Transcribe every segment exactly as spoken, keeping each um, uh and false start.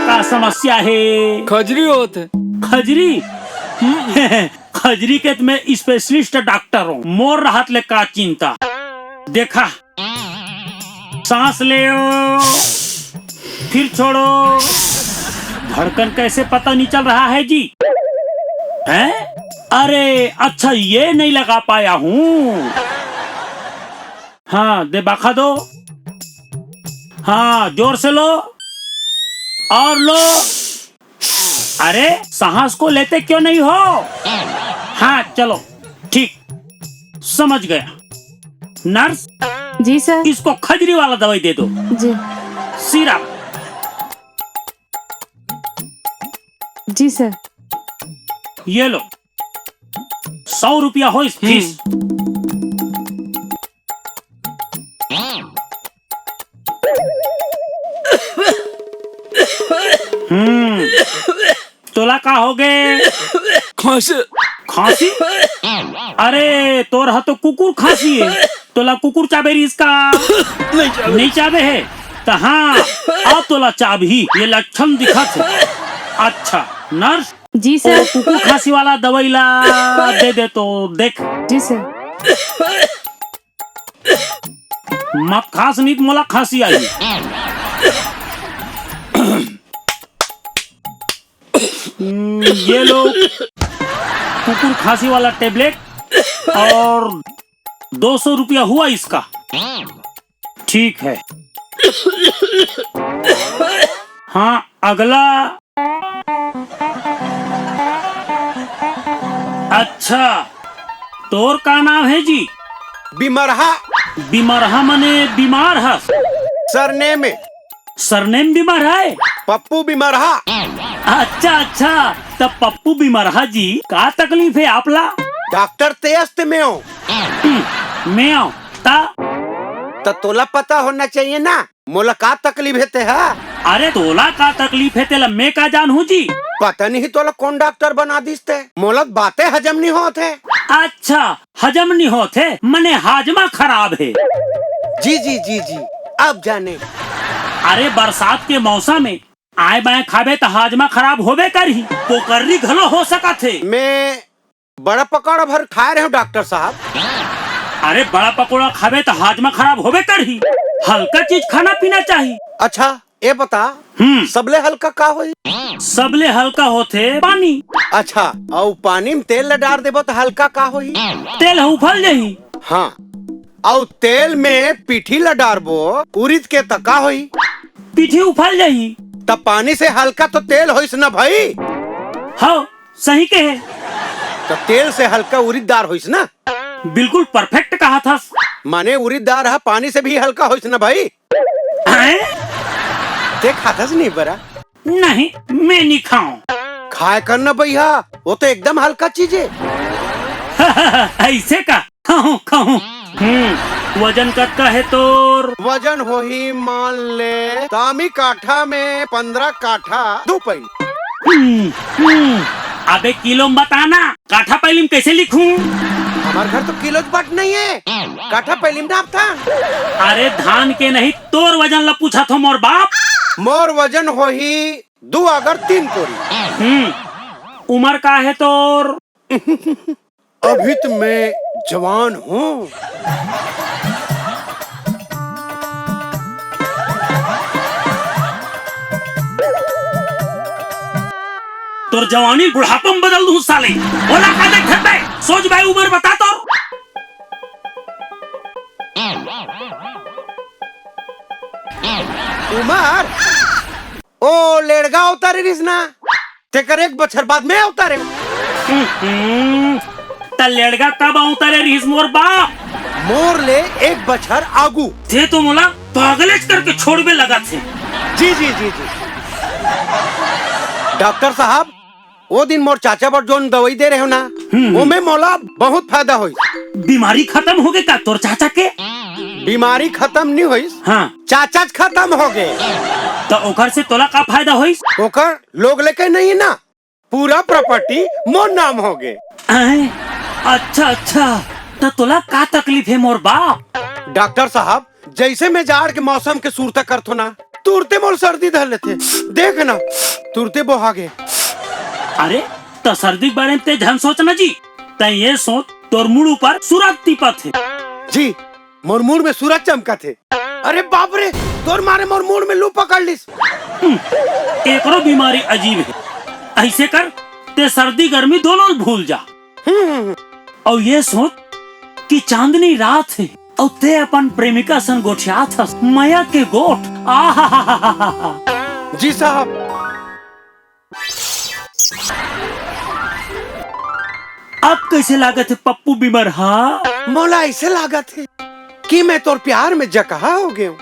का समस्या हे? खजरी होत हे। खजरी? खजरी के त मैं specialist डॉक्टर हूँ, मोर रहत ले का चिंता। देखा, सांस ले, फिर छोड़ो। धड़कन कैसे पता नहीं चल रहा है जी? हैं? अरे अच्छा, ये नहीं लगा पाया हूँ। हाँ, दे बाखा दो। हाँ, जोर से लो और लो। अरे, सांस को लेते क्यों नहीं हो? हाँ, चलो, ठीक, समझ गया। नर्स, जी सर। इसको खजरी वाला दवाई दे दो। जी। सिरप। जी सर। ये लो, सौ रुपया होइस फीस। हम्म, तोला का होगे? खांसी। खांसी? अरे, तोर ह तो कुकुर खांसी हे, तोला कुकुर चाबे रहिस का? नहीं चाबे। नहीं चाबे हे? त हाँ, अब तोला चाबही, ये लक्षण दिखत हे। अच्छा, नर्स, जी सर। वो कुकुर खांसी वाला दवाई ला दे दे तो देख। जी सर। मत खास, नहीं त मोला खांसी आही। हम्म, ये लो कुकुर खांसी वाला टेबलेट और दो सौ रुपया हुआ इसका। ठीक है। हाँ, अगला। अच्छा, तोर का नाम हे जी? बिमरहा। बिमरहा मने बीमार हस? सरनेम हे। सरनेम बिमरहा हे? पप्पू बिमरहा। अच्छा, अच्छा, त पप्पू बिमरहा जी, का तकलीफ हे आप ला? डॉक्टर तेज ते मैं हूँ। हम्म, मैं हूँ, त? त तोला पता होना चाहिए ना। मोला का तकलीफ हे तेहा? अरे तोला का तकलीफ हे तेला मैं का जानहूं जी? पता नहीं तोला कौन डॉक्टर बना दिस ते। मोला बातें हजम नहीं होत हे। अच्छा, हजम नहीं होत हे, मने हाजमा खराब हे। जी, जी, जी, जी, अब जाने। अरे बरसात के मौसम में आए बाएं खाबे त हाजमा खराब होबे करही, पोकर्री घलो हो सकत हे। मैं बड़ा पकौड़ा भर खाए रहे हूँ डॉक्टर साहब। अरे बड़ा पकौड़ा खाबे त हाजमा खराब होबे करही। हल्का चीज खाना पीना चाही। अच्छा, ये बता, हम्म। सबले हल्का का होही? सबले हल्का होथे पानी। अच्छा, अउ पानी में तेल ल डार देबो त हल्का का होही? तेल ह उफल जाही। हाँ, अउ तेल में पीठी ल डारबो उरिद के त का होही? पीठी उफल जाही। त पानी से हल्का तो तेल होइस ना भाई? हाँ, सही कहे। त तेल से हल्का उरिद दार होइस ना? बिल्कुल परफेक्ट कहा थस। माने उरिद दार ह पानी से भी हल्का होइस ना भाई? हैं? ते खाथस नहीं बरा? नहीं, मैं नहीं खाऊं। खाए कर ना भैया, वो तो एकदम हल्का चीज हे। ऐसे का? खाहूं, खाहूं। हम्म, वजन कतका हे तोर? वजन होही मान ले, तामी काठा में पंद्रह काठा दू पैली। हम्म, हम्म। अबे किलो में बताना, काठा पैली में कैसे लिखूं? हमार घर तो किलो बट नहीं हे, काठा पैली में नापथन। अरे धान के नहीं, तोर वजन ला पूछत हो मोर बाप। मोर वजन होही दू अगर तीन कोरी। हम्म, उमर का हे तोर? अभी तो मैं जवान हूँ। तोर जवानी बुढ़ापा में बदल दूं साले। ओला का देखत बे? सोच बे, उमर बता तोर। उमर? ओ लेड़गा अवतारे रिहिस ना, तेकर एक बछर बाद मैं अवतारे। हम्म, त लेड़गा कब अवतारे रिहिस मोर बाप? मोर ले एक बछर आगू। ते तो मोला पागलेच करके छोड़बे लगत हे। जी, जी, जी, जी। डॉक्टर साहब, ओ दिन मोर चाचा बर जोन दवाई दे रहे हो ना, हम्म। ओमे मोला बहुत फायदा होइस। बीमारी खत्म होगे का तोर चाचा के? बीमारी खत्म नहीं होइस, हाँ। चाचाच खत्म होगे। त ओकर से तोला का फायदा होइस? ओकर लोग लेके नहीं ना, पूरा प्रॉपर्टी मोर नाम होगे। आय, अच्छा, अच्छा, त तोला का तकलीफ हे मोर बाप? डॉक्टर साहब, जैसे मैं जाड़ के मौसम के सुरता करथो ना, तुरते मोर सर्दी धर लेथे। देख ना, तुरते बोहा गे। अरे, त सर्दी के बारे में ते झन सोच ना जी, तैं ये सोच, तोर मुड़ ऊपर सूरज तिपत हे। जी, मोर मुड़ में सूरज चमकत हे। अरे बाप रे, तोर मारे मोर मुड़ में लू पकड़ लिस। हम्म, एकरो बीमारी अजीब हे। ऐसे कर, ते सर्दी गर्मी दोनों भूल जा। हम्म। अउ ये सोच कि चांदनी रात हे अउ ते अपन प्रेमिका संग गोठियात हस मया के गोठ। आहा। जी साहब। अब कैसे लागत हे पप्पू बिमरहा? मोला ऐसे लागत हे कि मैं तोर प्यार में जकहा हो गया हूँ।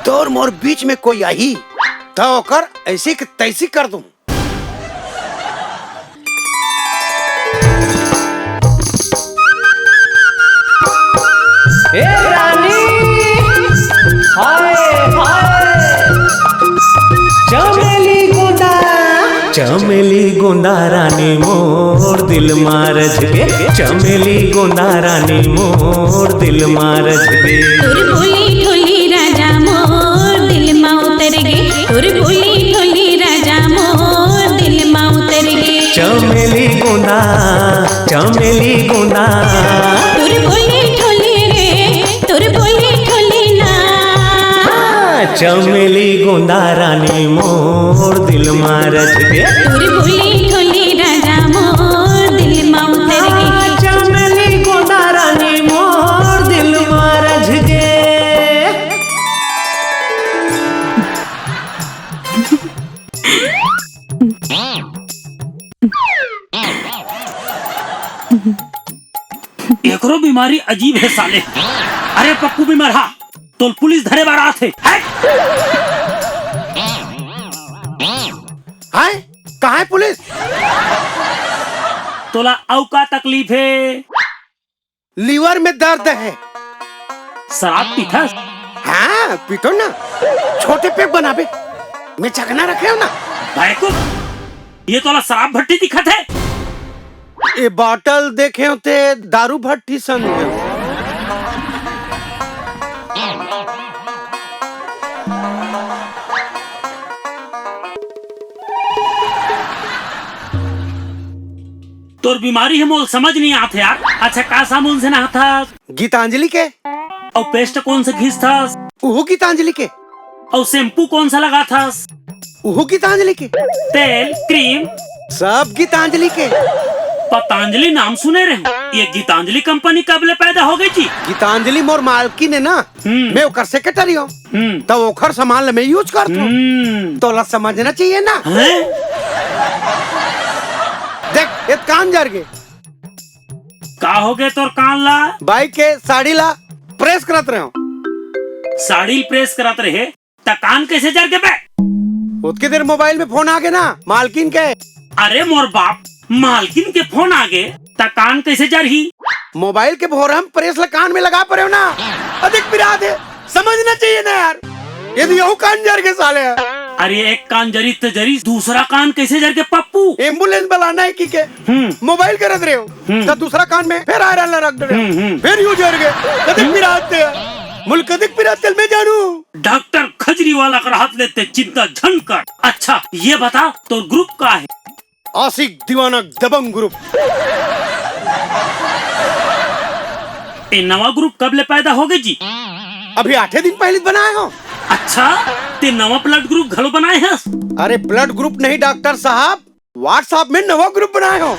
तोर मोर बीच में कोई आही, त ओकर ऐसी की तैसी कर दूं। ए रानी, हाय, हाय। चमेली गोंदा, चमेली गोंदा रानी मोर दिल मा रच गे। चमेली गोंदा रानी मोर दिल मा रच गे। तोर बोली ढोली राजा मोर दिल मा उतर गे। तोर बोली ढोली राजा मोर दिल मा उतर गे। चमेली गोंदा, चमेली गोंदा। तोर बोली ढोली रे, तोर बोली ढोली ना। हाँ, चमेली गोंदा रानी मोर दिल मा रच गे। तोर बोली ढोली राजा मोर दिल मा उतर गे। हाँ, चमेली गोंदा रानी मोर दिल मा रच गे। एकरो बीमारी अजीब हे साले। अरे पप्पू बिमरहा, तोल पुलिस धरे बर आथे। हट! हाय, कहाँ हे पुलिस? तोला अउ का तकलीफ हे? लिवर में दर्द हे। शराब पीथस? हाँ, पीथों ना। छोटे पैक बनाबे। मैं चखना रखे हूँ ना। बैकुफ, ये तोला शराब भट्टी दिखत हे? ए बाटल देखे हों ते दारू भट्टी समझे हों। तोर बीमारी हे मोल समझ नहीं आथे यार। अच्छा, का साबुन से नहाथस? गीतांजलि के। अउ पेस्ट कौन से घिसथस? उहू गीतांजलि के। अउ शैम्पू कौन सा लगाथस? उहू गीतांजलि के। तेल, क्रीम? सब गीतांजलि के। पतंजलि नाम सुने रहे, ये गीतांजलि कंपनी कब ले पैदा हो गई जी? गीतांजलि मोर मालकिन हे ना, हम्म। मैं ओकर सेक्रेटरी हूँ। हम्म। त ओखर सामान ल मैं यूज करथों। हम्म। तोला समझना चाहिए ना। हैं? देख, ए कान जर गे। का हो गे तोर कान ला? बाई के साड़ी ला प्रेस करत रहे हूँ। साड़ी प्रेस करत रहे, त कान कैसे जर गे बे? ओतके देर मोबाइल में फोन आ गे ना, मालकिन के। अरे मोर बाप, मालकिन के फोन आ गे, त कान कैसे जरही? मोबाइल के भोरहा म प्रेस ला कान में लगा परे हो ना। अधिक पिरात हे, समझना चाहिए ना यार। यदि यहू कान जर गे साले। अरे एक कान जरी त जरी, दूसरा कान कैसे जर गे पप्पू? एम्बुलेंस बुलाना हे कि के? हम्म। मोबाइल करत रहे हो, हम्म। त दूसरा कान में फेर आयरन ला रख दे रहे हो। हम्म, हम्म। फेर यू जर गे। कतिक पिरात हे? मोल कतिक पिरात हे मैं जानू। डॉक्टर खजरी वाला कर हाथ लेते चिंता झन कर। अच्छा, ये बता, तोर ग्रुप का हे? आशिक दीवाना दबंग ग्रुप। ए नवा ग्रुप कब ले पैदा हो गे जी? अभी आठे दिन पहले बनाए हो। अच्छा, ते नवा ब्लड ग्रुप घलो बनाए हस? अरे ब्लड ग्रुप नहीं डॉक्टर साहब, WhatsApp में नवा ग्रुप बनाए हो।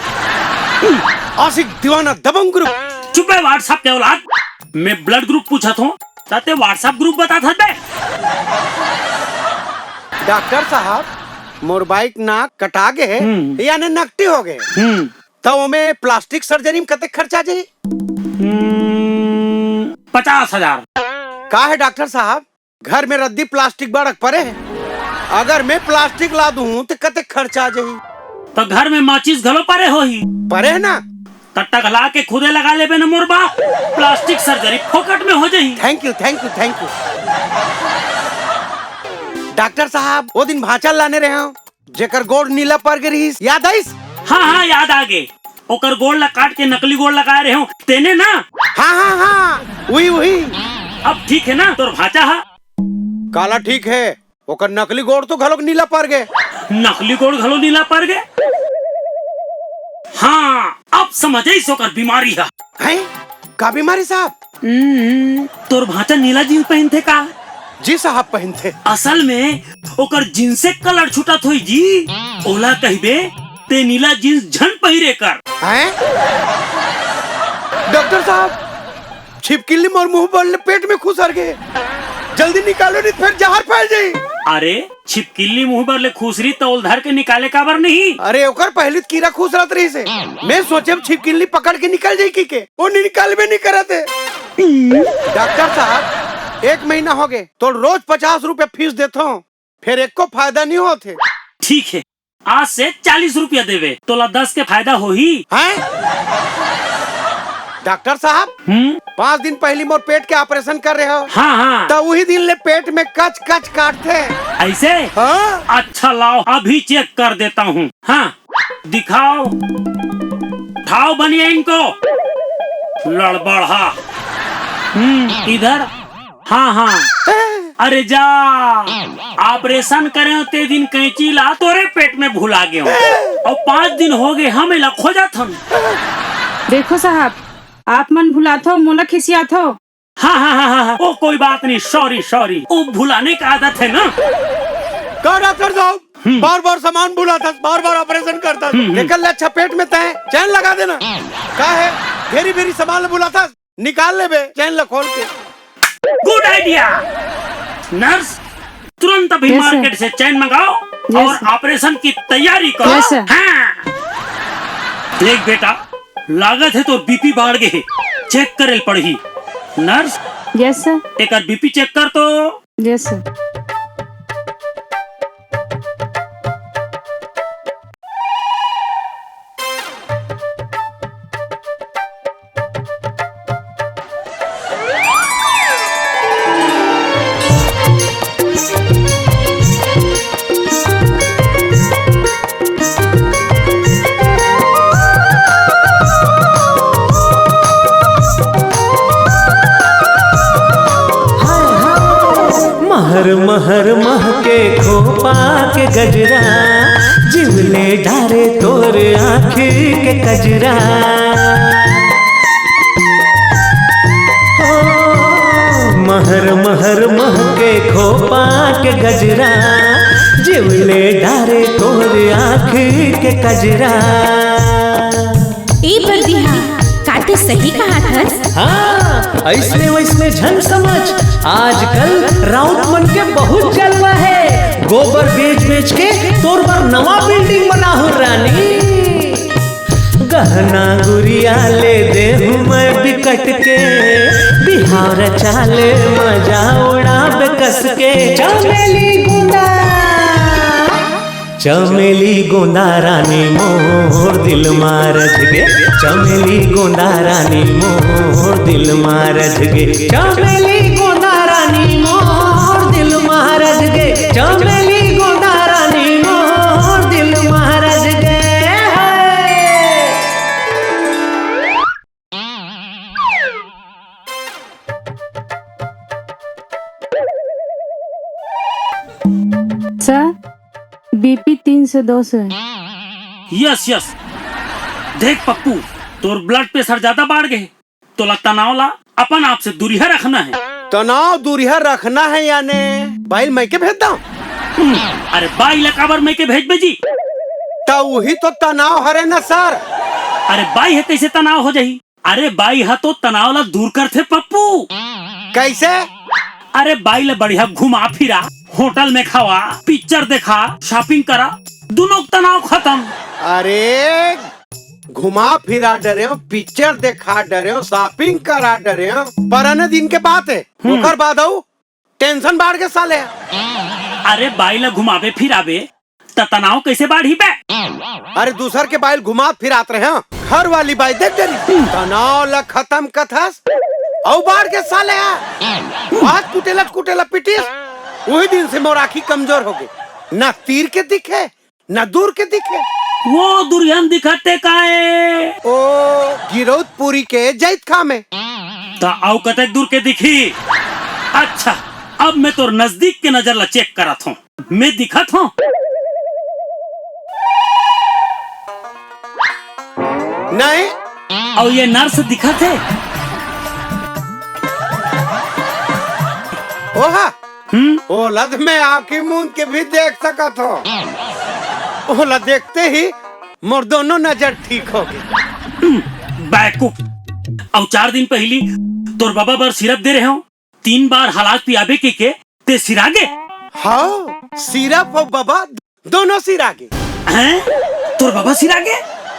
आशिक दीवाना दबंग ग्रुप। चुप बे WhatsApp के औलाद, मैं ब्लड ग्रुप पूछत हों, त ते WhatsApp ग्रुप बताथस बे। डॉक्टर साहब, मोर बाई के नाक कटा गे हे, हम्म। यानी नकटी हो गे। हम्म। त ओमे प्लास्टिक सर्जरी में कतेक खर्चा जाही? हम्म, पचास हजार। का हे डॉक्टर साहब, घर में रद्दी प्लास्टिक बड़क परे हे, अगर मैं प्लास्टिक ला दूं त कतेक खर्चा जाही? त घर में माचिस घलो परे होही। परे हे ना। त टघला के खुदे लगा लेबे न मोर बा, प्लास्टिक सर्जरी फोकट में हो जाही। Thank you, thank you, thank you। Doctor साहब, वो दिन भांचा ल लाने रहे हंव, जेकर गोड़ नीला पर गे रिहिस, याद आइस? हाँ, हाँ, याद आ गे। ओकर गोड़ ला काट के नकली गोड़ लगाए रहे हंव, तेने ना? हाँ, हाँ, हाँ, उही, उही। अब ठीक हे ना तोर भांचा हा? काला ठीक हे, ओकर नकली गोड़ तो घलोक नीला पर गे। नकली गोड़ घलो नीला पर गे? हाँ, अब समझ आइस ओकर बीमारी ह। हैं? का बीमारी साहब? हम्म, तोर भांचा नीला जींस पहिनथे का? जी साहब, पहिनथे। असल में ओकर जींसे कलर छुटत होई जी। ओला कहिबे ते नीला जींस झन पहिरे कर। हैं? डॉक्टर साहब, छिपकिली मोर मुंह बर ले पेट में खुसर गे। जल्दी निकालो, नहीं त फेर जहर फैल जाई। अरे, छिपकिली मुंह बर ले खुसरी त ओल धर के निकाले काबर नहीं? अरे, ओकर पहिली त कीरा खुसरत रहिस हे। मैं सोचेंव छिपकिली पकड़ के निकल जाई कहिके, ओ निकालबे नहीं करत हे। डॉक्टर साहब, एक महीना हो गे, तोर रोज पचास रुपया फीस देथों, फेर एको फायदा नहीं होत हे। ठीक हे, आज से चालीस रुपया देबे, तोला दस के फायदा होही। हैं? डॉक्टर साहब, हम्म? पाँच दिन पहिली मोर पेट के ऑपरेशन करे हव। हाँ, हाँ। त उही दिन ले पेट में कच कच काटथे। अइसे? हाँ। अच्छा, लाव, अभी चेक कर देता हूँ। हाँ, दिखाओ, उठाओ बनियाइन को, लड़बड़हा। हम्म, इधर। हाँ, हाँ। अरे जा, ऑपरेशन करेंव ते दिन कैंची ला तोरे पेट में भुला गेंव। अउ पाँच दिन हो गे, हम एला खोजत हन। देखो साहब, आप मन भुलाथो, मोला खिसियाथो। हाँ, हाँ, हाँ, हाँ, हाँ। ओ, कोई बात नहीं, सॉरी, सॉरी। ओ, भुलाने का आदत है ना। का डॉक्टर साहब, हम्म। बार-बार सामान भुलाथस, बार-बार ऑपरेशन करथस। हम्म, हम्म। एकर ले अच्छा पेट में तैं चैन लगा देना। का हे, भेरी-भेरी सामान ल भुलाथस, निकाल लेबे चैन ल खोल के। गुड आइडिया। नर्स, तुरंत अभी Yes, sir. मार्केट से चैन मंगाओ Yes, और sir. ऑपरेशन की तैयारी करो। Yes, sir. हाँ। देख बेटा, लागत हे तोर बीपी बाढ़ गे हे, चेक करे ल पड़ही। Nurse, yes sir. एकर बीपी चेक कर तो। Yes sir. महर महर महके खोपा के गजरा, जिव ले डारे तोर आँखी के कजरा। ओ, महर महर महके खोपा के गजरा, जिव ले डारे तोर आँखी के कजरा। ए परदीहा, का ते सही कहाथस? हाँ, अइसने वइसने झन समझ। आजकल राउत मन के बहुत जलवा हे। गोबर बेच बेच के तोर बर नवा बिल्डिंग बनाहूँ रानी। गहना गुरिया ले देहूँ मैं बिकट के, बिहाव रचा ले मजा उड़ाबे कस के। चमेली गोंदा, चमेली गोंदा रानी मोर दिल मा रच गे, चमेली गोंदा रानी मोर दिल मा रच गे, चमेली गोंदा रानी मोर दिल मा रच गे, चमेली गोंदा रानी मोर दिल मा रच गे। सर, बीपी तीन सौ दो सौ हे। Yes, yes. देख पप्पू, तोर ब्लड प्रेशर ज्यादा बाढ़ गे हे। तोला तनाव ला अपन आप से दूरिहा रखना हे। तनाव दूरिहा रखना हे याने बाई ल मइके भेज दंव? हम्म, अरे बाई ला काबर मइके भेजबे जी? त उही तो तनाव हरे ना सर। अरे बाई ह कइसे तनाव हो जाही? अरे बाई ह तो तनाव ला दूर करथे पप्पू। कइसे? अरे बाई ला बढ़िया घुमा फिरा, होटल में खवा, पिक्चर देखा, शॉपिंग करा, दुनों के तनाव खतम। अरे घुमा फिरा डरेंव, पिक्चर देखा डरेंव, शॉपिंग करा डरेंव, पर आने दिन के बात हे, हम्म। ओकर बाद अउ टेंशन बाढ़ गे साले। अरे बाई ला घुमाबे फिराबे त तनाव कइसे बाढ़ही बे? अरे दूसर के बाई ल घुमात फिरात रहेंव, घर वाली बाई देख डरिस। तनाव ला खतम कथस, अउ बाढ़ गे साले ह। आज कुटेला कुटेला पिटिस, उही दिन से मोर आँखी कमजोर हो गे, ना तीर के दिखे, ना दूर के दिखे। वो दुरिहा म दिखत हे का ए? ओ गिरौदपुरी के जैतखाम हे। त अउ कतेक दूर के दिखही? अच्छा, अब मैं तोर नजदीक के नजर ला चेक करत हूँ। मैं दिखत हूँ? नहीं। अउ ये नर्स दिखत हे? ओहा। हम्म। ओला तो मैं आंखी मूंद के भी देख सकत हूँ। ओला देखते ही मोर दोनों नजर ठीक हो गए। हम्म, बैकूफ। अउ चार दिन पहिली तोर बाबा बर सिरप दे रहे हो, तीन बार हलाक पियाबे के, के ते सिरागे? हाँ, सिरप अउ बाबा दोनों सिरागे। हैं? तोर बाबा सिरागे?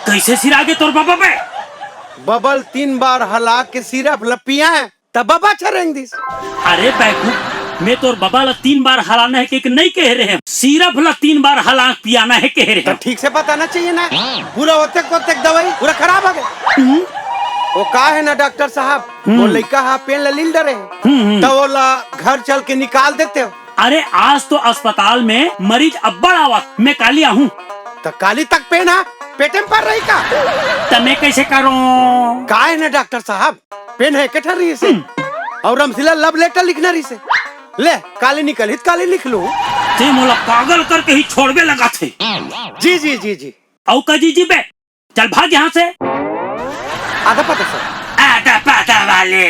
कैसे सिरागे तोर बाबा बे? बबल तीन बार हला के सिरप ल पिया है, तब बाबा छरेंग दिस। अरे बैकूफ, मैं तोर बाबा ला तीन बार हलाना है के, के नहीं कह रहे हैं, सिरप ला तीन बार हला पियाना है कह रहे तो हैं। ठीक से बताना चाहिए ना, पूरा ओतेक ओतेक दवाई पूरा खराब हो गए। हम्म। वो का है ना डॉक्टर साहब, हम्म। वो लइका हा पेन ला लील डरे है, हम्म, हम्म। तो ओला घर चल के निकाल देते हो। अरे आज तो अस्पताल में मरीज अब्बड़ आवत, मैं काली आहूँ। तो काली तक पेन हा पेटे में पर रही का? तो मैं कैसे करूँ? का है ना डॉक्टर साहब, पेन है के ठन रही से? हम्म। और रमशीला love letter लिखना रही से। ले, काली निकल हित काली लिख लूँ। ते मोला पागल करके ही छोड़बे लगा थे। जी, जी, जी, जी। अउ का जी, जी बे, चल भाग यहाँ से। आधा पता सर। आधा पता वाले।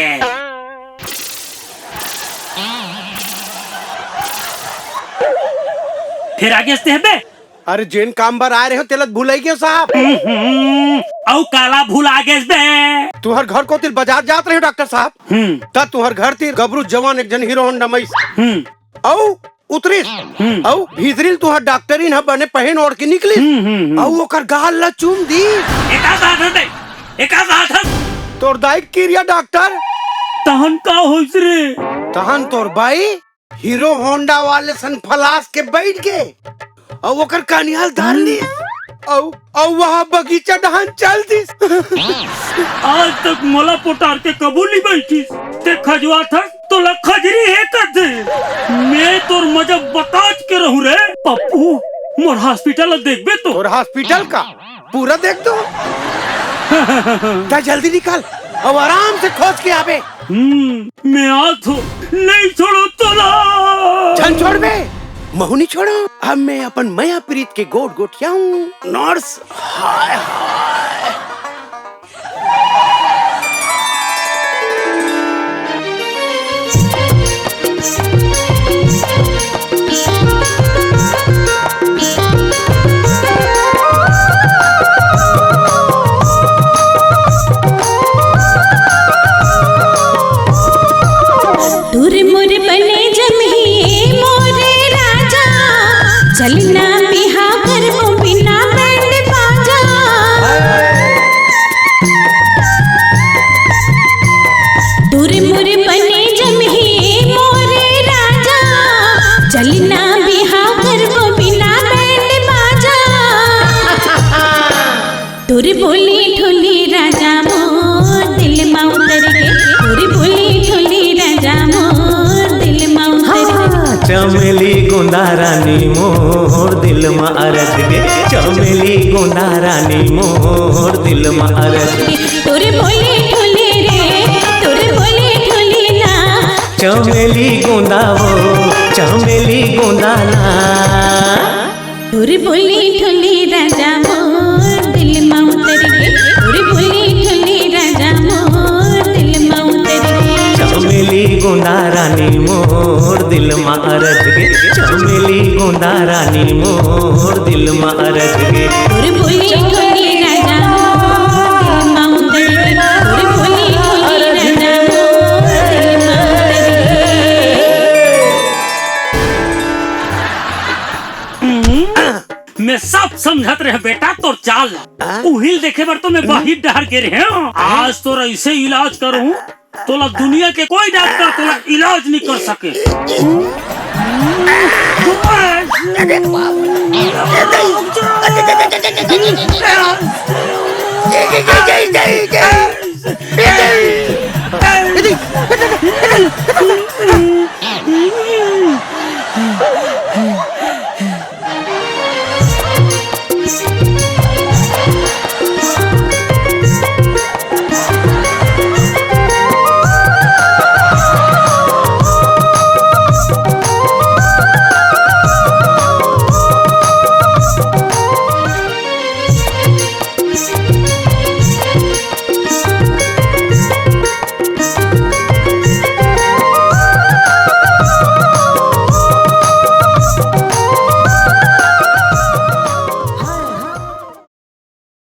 फिर आगे हंसते हैं बे। अरे जेन काम बर आए रहे हो, तेला भुलाई गए साहब। हम्म, अउ काला भुला गेस बे। तुहर घर कोती बाजार जात रहे हो डॉक्टर साहब। हम्म। त तुहर घर तीर गबरू जवान एक जन हीरो होंडा मइस। हम्म। अउ उतरिस। हम्म। अउ भीतरी ल तुहर डॉक्टरीन ह बने पहन ओढ़ के निकलिस। हम्म, हम्म, हम्म। अउ ओकर गाल ला चूम दी। एका साथ हस बे, एका साथ हस। तोर दाई किरिया डॉक्टर। तहन का होइस रे? तहन तोर बाई हीरो होंडा वाले सन फलास के बैठ गे, अउ ओकर कनियाल धर ली, अउ, अउ वहाँ बगीचा डहान चल दिस। आज तक मोला पोटार के कबू नी बैठिस, ते खजवा थस, तोला खजरी हे कथे। मैं तोर मजा बताच के रहूं रे। पप्पू, मोर हॉस्पिटल ला देखबे तो? तोर हॉस्पिटल का? पूरा देख दो। त जल्दी निकल, अउ आराम से खोज के आबे। हम्म, मैं आत हो, नहीं छोड़ो तोला। झन छोड़बे, महू नहीं छोड़ो। अब मैं अपन मया प्रीत के गोठ गोठियाऊं। नर्स, हाय हाय। टुरमुर बने जमही मोरे राजा, चलना बिहा करबो बिना बैंड बाजा। टुरमुर बने जमही मोरे राजा, चलना बिहा करबो बिना बैंड बाजा। तोर बोली ढोली राजा मोर दिल मा उतर गे, तोर बोली ढोली राजा मोर दिल मा उतर गे। हाँ, चमेली गोंदा रानी मोर दिल मा अरज गे, चमेली गोंदा रानी मोर दिल मा अरज गे। तोर बोली ढोली रे, तोर बोली ढोली ना। चमेली गोंदा वो, चमेली गोंदा ना। तोर बोली ढोली राजा मोर दिल मा उतर गे, तोर बोली ढोली राजा मोर दिल मा उतर गे। चमेली गोंदा रानी मोर दिल मा अरज गे, चमेली गोंदा रानी मोर दिल मा अरज गे। तोर बोली ढोली राजा मोर दिल मा उतर गे, तोर बोली ढोली राजा मोर दिल मा उतर गे। मैं सब समझत रहे बेटा तोर चाल ला। हाँ? उहिल देखे बर तो मैं बाहिर डहर गे रहे हूँ। आज तोर ऐसे इलाज करूँ, तोला दुनिया के कोई डॉक्टर तोला इलाज नहीं कर सके।